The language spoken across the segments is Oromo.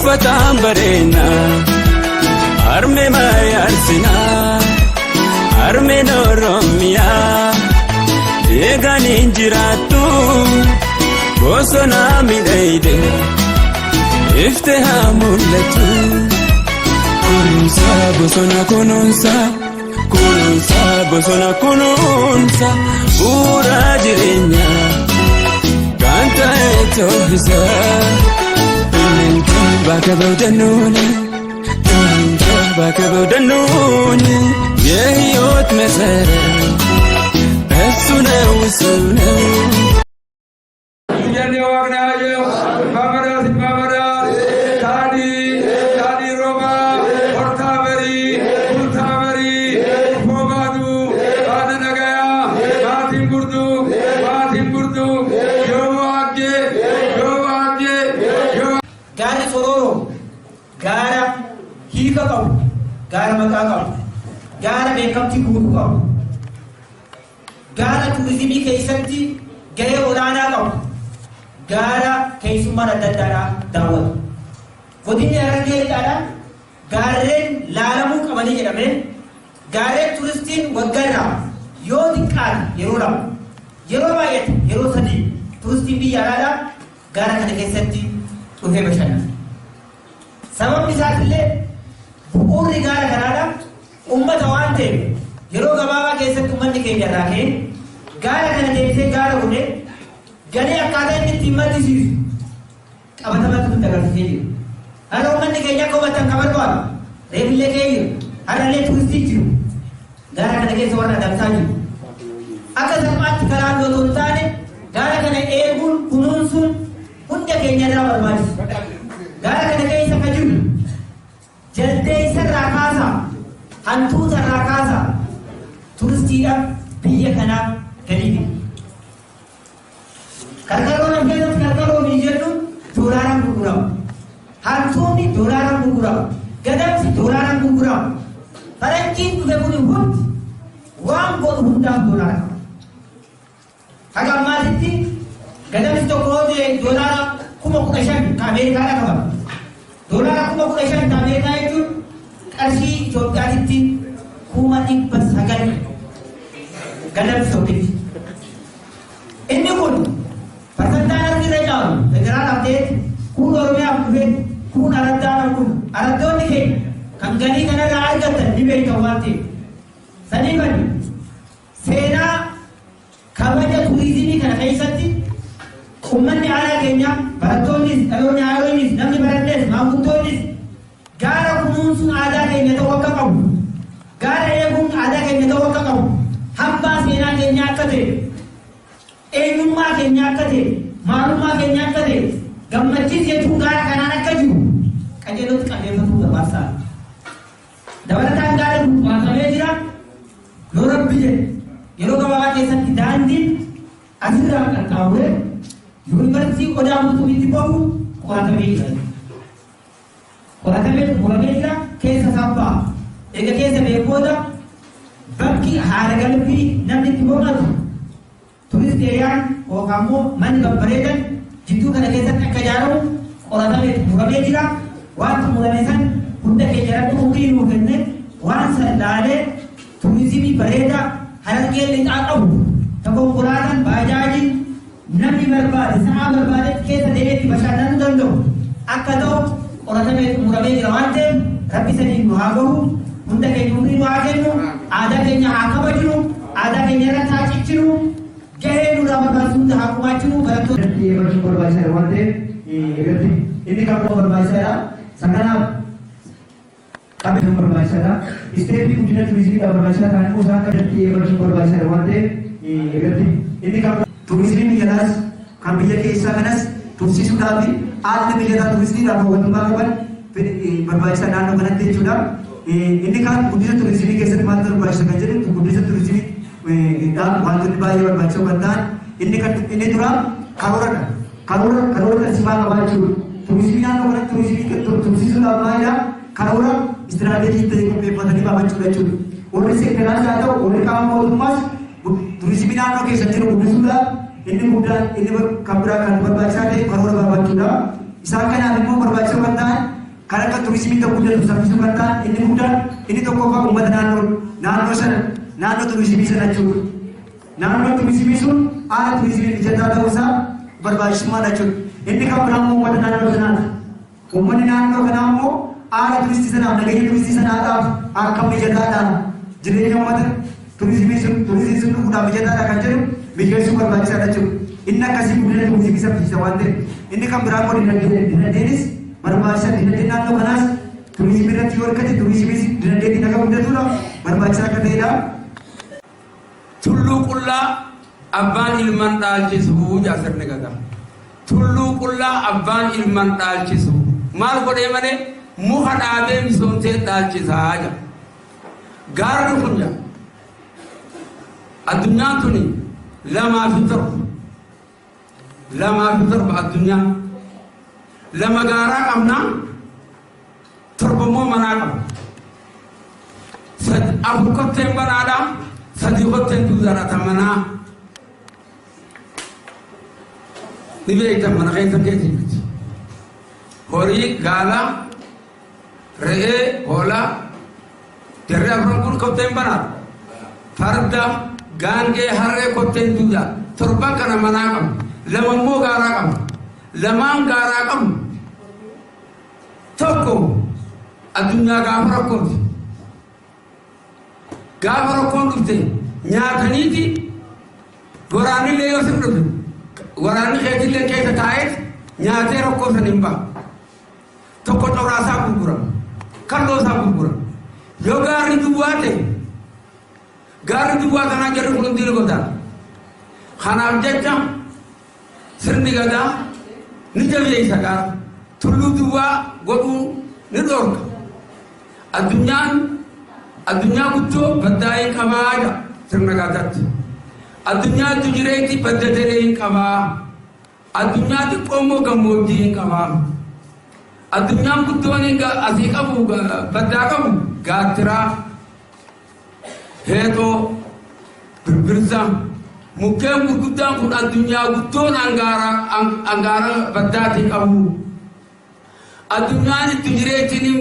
Uffataan bareena harmee maayyaarsinaa harmeen Oromiyaa eeganiin jiraattu bosona miidhagde ifte haa mul'atu. Kunuunsa bosona, kunuunsa, kunuunsa bosona, kunuunsa bu'uura jireenyaa kan ta'e too'isa. Bakka bawdannuuni bakka bawdannuuni የህይወት መሰረት እሱ ነው፣ እሱ ነው። Jenne Waaqni haa jedhu, Baamadaas Baamadaas, Taadii, Taadii Roobaa, Hortaa Barii, Bultaa Barii, Ufoo Baaduu, Baada Nagayaa, Maatiin Gurduu, Maatiin Gurduu, Yoo Waaggee, Yoo Waaggee, Yoo. Gaarri Sororoo gaara hiika qabu, gaara maqaa qabu, gaara beekamtii guutuu qabu, gaara turizimii keessatti gahee olaanaa qabu, gaara keessummaan adda addaadhaa daawwatu. Godinni Harargee Lixaadhaa gaarreen laalamuu qabanii jedhamee gaarreen turistiin waggarraa yoo xiqqaate yeroo lama, yeroo baay'ate yeroo sadii turistiin biyya alaadhaa gaara kana keessatti dhufee bashannana. Sababni isaatillee bu'uurri gaara kanaadha ummata waan ta'eef, yeroo gabaabaa keessatti uummanni keenya irraa ka'ee gaara kana deebisee gaara godhee galii akkaataa inni ittiin maddisiisu qabatamatti nutti agarsiisee jira. Har'a uummanni keenya akka hubatan kan barbaadu reefillee ka'ee jiru. Har'allee turistii jiru. Gaara kana keessa warra adamsaa jiru. Akka salphaatti karaa otoo hin taane, gaara kana eeguun, kunuunsuun hunda keenya irraa barbaachisa. Gaara kana keessa ka jiru jaldeessa irraa kaasaa, hantuuta irraa kaasaa, turistiidhaaf biyya kanaaf galii fida. Karkaroo nam keessatti karkaroo fi jennu doolaaraan gurgurama. Hantuunni doolaaraan gurgurama. Gadamsi doolaaraan gurgurama. Faranjiin dhufe kun hundi waan godhu hundaaf doolaara qaba. Haga ammaatitti gadamsi tokko yoo ta'e $15,000 ka Ameerikaadha qaba. $15,000 ka Ameerikaa jechuun qarshii Itoophiyaatitti 900,000 gadamsi tokkitti. Inni kun parsantaan harki irra caalu federaalaaf ta'etti, kun Oromiyaaf dhufee, kun araddaadhaaf dhufu. Araddoonni keenya kan galii kanarraa argatan ni beekan waan ta'eef. Sanii seenaa kabaja turizimii kana keessatti uummanni aadaa keenyaa, barattoonnis, dhaloonni haaroonnis, namni barannes, maanguddoonnis gaara kunuunsuun aadaa keenya ta'uu akka qabu, gaara eeguun aadaa keenya ta'uu akka qabu, hambaa seenaa keenyaa akka ta'e, eenyummaa keenya akka ta'e, maalummaa keenya akka ta'e, Gammachiis jechuun gaara kanaan akka jiru qajeelootti qalbeeffatuu barbaachisaadha. Dabalataan gaarri kun qoratamee jira. Yoo Rabbi jedhe, yeroo gabaabaa keessatti daandiin asirraa qaxxaamuree Yuunivarsiitii Odaa Bultumitti bahu qoratamee jira. Qoratamee xumuramee jira, keessa isaan ba'a. Egaa keessa ba'ee booda bakki haala galbii namni itti boqotu, tourist areaan yookaan immoo manni babbareedan jidduu kana keessatti akka ijaaramu qoratamee xumuramee jira. Waan xumurame san hunda keenya irratti umurii nuu kenne waan san laalee turizimii bareedaa Harargeen Lixaa qabu, ta konkolaataan baajaajiin namni barbaade sa'aa barbaadetti keessa deemee itti bashannanuu danda'u akka ta'u qoratamee xumuramee jira waan ta'eef, Rabbi saniin nu haa gahu, hunda keenya umurii nu haa kennu, aadaa keenya haa kabajnu, aadaa keenya irratti haa cichinu, gahee nurraa barbaachisu hunda haa gumaachinu barattoota. Xiyyeeffachuun barbaachisaadha waan ta'eef, irratti inni kan biroo barbaachisaadha. Isa kanaaf qabeenya barbaachisaadha. Stepii guddina turizimiidhaaf barbaachisaa ta'an immoo isaan kan xiyyeeffachuun barbaachisaadha waan ta'eef, irratti inni kan turizimii biyya alaas kan biyya keessaa kanas tursiisuudhaaf haalli mijataa turizimiidhaaf hawwatummaa qaban barbaachisaa naannoo kanatti jechuudha. Inni kaan guddina turizimii keessatti maaltu barbaachisa kan jedhu, guddina turizimii wantoonni baay'ee barbaachisoo kan ta'an inni kan inni dura karooradha. Karoora tarsiimaa qabaachuudha. Turizimii naannoo kanatti turizimii tursiisuudhaaf maalidha? Karoora istiraateejii ta'e qopheeffatanii baafachuudha jechuudha. Warri seektaraas haa ta'u, warri qaama mootummaas turizimii naannoo keessatti jiru guddisuudhaaf inni guddaan inni kan biraa kan barbaachisaa ta'e karoora baafachuudha. Isaan kanaaf immoo barbaachisoo kan ta'an Kan akka turizimiin tokko guddatu saffisuu kan ta'an inni guddaan inni tokkoffaa uummata naannoo sana, naannoo turizimii sana jechuudha. Naannoon turizimii sun haala turizimii mijataa ta'uu isaa barbaachisummaadha jechuudha. Inni kan biraa immoo uummata naannoo sanaati. Uummanni naannoo kanaa immoo haala turistii sanaaf, nageenya turistii sanaadhaaf akka mijataadha. Jireenya uummata turizimii sun, turistiin sun dhufuudhaaf mijataadha kan jedhu mijeessuu barbaachisaadha jechuudha. Inni akkasii guddina turizimii saffisiisa waan ta'eef. Inni kan biraa immoo dinagdeenis barbaachisaa, dinagdeen naannoo kanaas turizimii irratti yoo hirkate turizimii dinagdeetiin akka guddatudha barbaachisaa akka ta'edha. Tulluu qullaa abbaan ilman dhaalchisu jaa sirni Gadaa. Tulluu qullaa abbaan ilman dhaalchisu. Maal godhee malee muka dhaabee misoomsee dhaalchisaa jaa. Gaarri kun jaa. Addunyaan tuni 2 fi 7. 2 fi 7 addunyaan. Lama gaaraa qabnaa, torba immoo manaa qaba. Afur kotteen banaadha, sadii kotteen duudaadha ta manaa. Ni beektan, mana keessa keessa jirti. Horii, gaala, re'ee, hoolaa, jarri afran kun kotteen banaadha. Farda, gaangee, harree kotteen duudaa. Torban kana manaa qabu. Lama immoo gaaraa qabu. Lamaan gaaraa qabu. Tokko addunyaa gaafa rakkooti. Gaafa rakkoon dhufte nyaataniiti, waraanillee yoo sin dhufe waraanni keetillee keessa taa'eet nyaatee rakkoo san hin ba'a. Tokko coraasaa gurgurama. Kalloo isaa gurgurama. Yoo gaarri duwwaa ta'e, gaarri duwwaa kanaa jarri kun hundi ni godaana. Kanaaf jecha sirni Gadaa ni jabeessa gaara. Tulluu duwwaa godhuu ni dhorka. Addunyaan addunyaa guddoo baddaa hin qabaa jedha sirna Gadaatti. Addunyaa itti jireetti badda daree hin qabaa. Addunyaa xiqqoo immoo gammoojjii hin qabaa. Addunyaan guddoon asii qabu, baddaa qabu, gaattiraa, heexoo, birbirsa. Mukkeen gurguddaan kun addunyaa guddoon angaara baddaatii qabu. Addunyaan itti jireetiin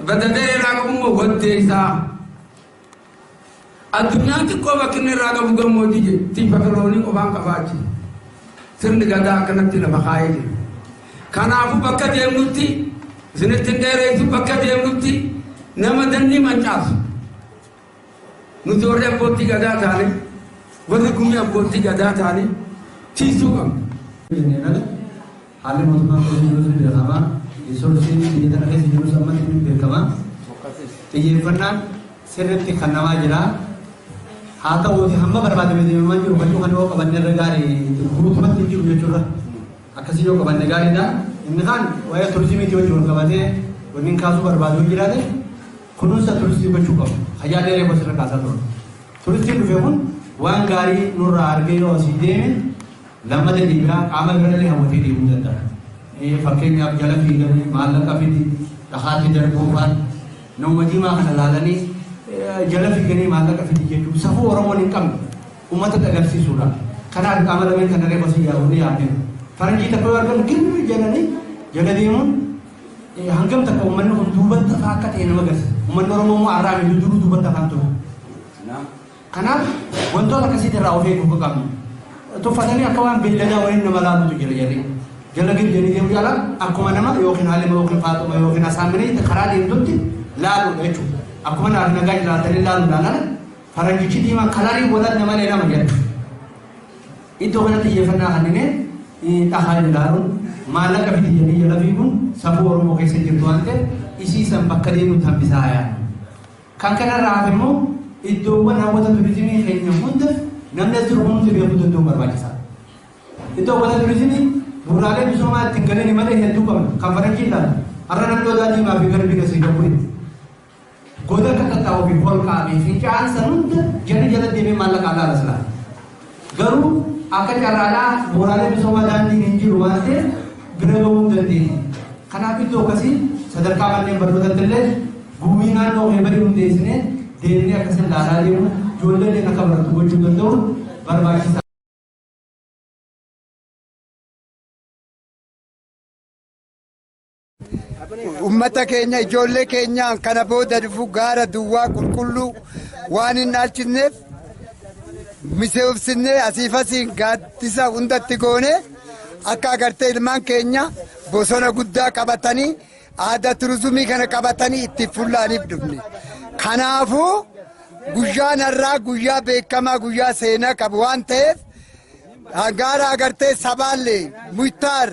badda daree irraa qabu immoo waddeessaa. Addunyaan xiqqoo bakki inni irraa qabu gammoojjii jedhu tiifata loonii qofaan qabaachi. Sirni Gadaa akkanatti lafa kaayee jira. Kanaafuu bakka deemnutti, isinitti hin dheeressu, bakka deemnutti nama danni mancaasu. Nuti warri abbootii Gadaa taane, warri gumii abbootii Gadaa taane tiisuu qabna. Jenneen ala haalli mootummaan keessa jirus ni beekama. Resourceiin biyya tana keessa jirus ammatti ni beekama. Xiyyeeffannaan sirriitti kan namaa jira. Haa ta'uuti hamma barbaadame deemamaa jiru kan kan yoo qabanne irra gaarii guutumatti hin jiru jechuudha. Akkasii yoo qabanne gaariidha. Inni kaan waa'ee turizimiitii wajjin wal qabatee wanni kaasuu barbaadu yoo jiraate, kunuunsa turistii gochuu qabu. Hayyaalee reefu asirra kaasaa ture. Turistiin dhufe kun waan gaarii nurraa argee yoo asii deeme, lammata deebi'aa qaama birallee hawwatee deemuu danda'a. Fakkeenyaaf jala fiiganii maallaqa fidi, dhakaatti darbuu fa'aan, nama diimaa kana laalanii jala fiiganii maallaqa fidi jechuun safuu Oromoon hin qabne uummata agarsiisuudha. Kanaaf qaama lameen kana reefu asii yaa'u ni yaadne. Faranjii tokko yoo argan girri jedhanii jala deemuun hangam takka uummanni kun duubatti hafaa akka ta'e nama agarsiisa. Uummanni Oromoo immoo har'aa miti, duruu duubatti hafaan ture. Kanaaf wantoota akkasiitti irraa of eeguu qabna. Tuffatanii akka waan beelladaa waliin nama laalutu jira jarri. Jala gadi deemu jala akkuma nama yookiin Halima yookiin Faaxuma yookiin Asaaminee karaa deemtutti laaluudha jechuudha. Akkuma naaf nagaa jiraatanii laaluudhaan ala faranjichi diimaan colorii walanna malee nama jedha. Iddoo kanatti xiyyeeffannaa kenninee dhahaa ilaaluun, maallaqa fidi jedhanii jala fiiguun safuu Oromoo keessa jirtu waan ta'eef, isii san bakka deemutti hambisaa haa yaadnu. Kan kanarraa hafe immoo iddoowwan hawwata turizimii keenya hunda namni as jiru hundi beekuu danda'u barbaachisaadha. Iddoo hawwata turizimii bu'uuraalee misoomaa ittiin galanii malee hedduu qabna. Kan faranjii ilaalu. Har'a namni Odaa Diimaa fi Garbii gasii gahu. Goda akka qaxxaa'uu fi holqaa fi fincaa'aan san hunda jarri jala deemee maallaqa alaala silaa. Garuu akka carraadhaa bu'uuraalee misoomaa daandiin hin jiru waan ta'eef bira gahuu hin dandeenye. Kanaaf iddoo akkasii sadarkaa manneen barnootatti illee gumii naannoo keebarii hundeessinee deemnee akkasii ilaalaa deemu, ijoolleen akka baratu gochuu danda'uun barbaachisaa. Ummata keenya, ijoollee keenyaan kana booda dhufu gaara duwwaa qulqulluu waan hin dhaalchisneef, misoomsinee asiif asiin gaaddisa hundatti goone, akka agartee ilmaan keenya bosona guddaa qabatanii, aadaa turizimii kana qabatanii itti fullaaniif dhufne. Kanaafuu guyyaan har'aa guyyaa beekamaa, guyyaa seenaa qabu waan ta'eef, gaara agartee sabaallee muytaar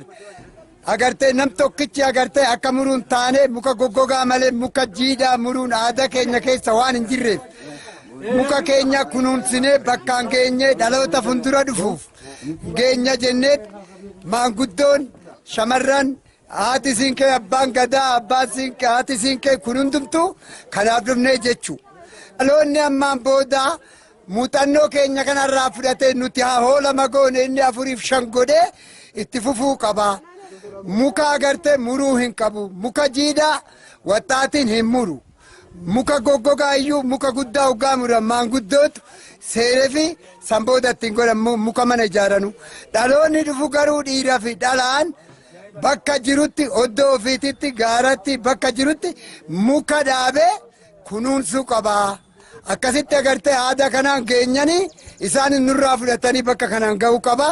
agartee nam tokkichi agartee akka muruun taane, muka goggogaa malee muka jiidhaa muruun aadaa keenya keessa waan hin jirreef, muka keenya kunuunsinee bakkaan geenyee dhaloota fuuldura dhufuuf geenya jennee, maanguddoon, shamarran, haati siinqee, abbaan gadaa, abbaan siinqee, haati siinqee kun hundumtuu kanaaf dhufnee jechuu. Dhaloonni ammaan booda muuxannoo keenya kanarraa fudhatee, nuti haa hoolama goone, inni afuriif shan godhee itti fufuu qaba. Muka agartee muruu hin qabu. Muka jiidhaa waxxaatiin hin muru. Muka goggogaa iyyuu, muka guddaa hoggaa muran, maanguddootu seeree fi sanbooda ittiin godhan muka mana ijaaranu. Dhaloonni dhufu garuu dhiiraa fi dhalaan bakka jirutti, oddoo ofiititti, gaaratti, bakka jirutti muka dhaabee kunuunsuu qaba. Akkasitti agartee aadaa kanaan geenyanii isaan nurraa fudhatanii bakka kanaan ga'uu qaba.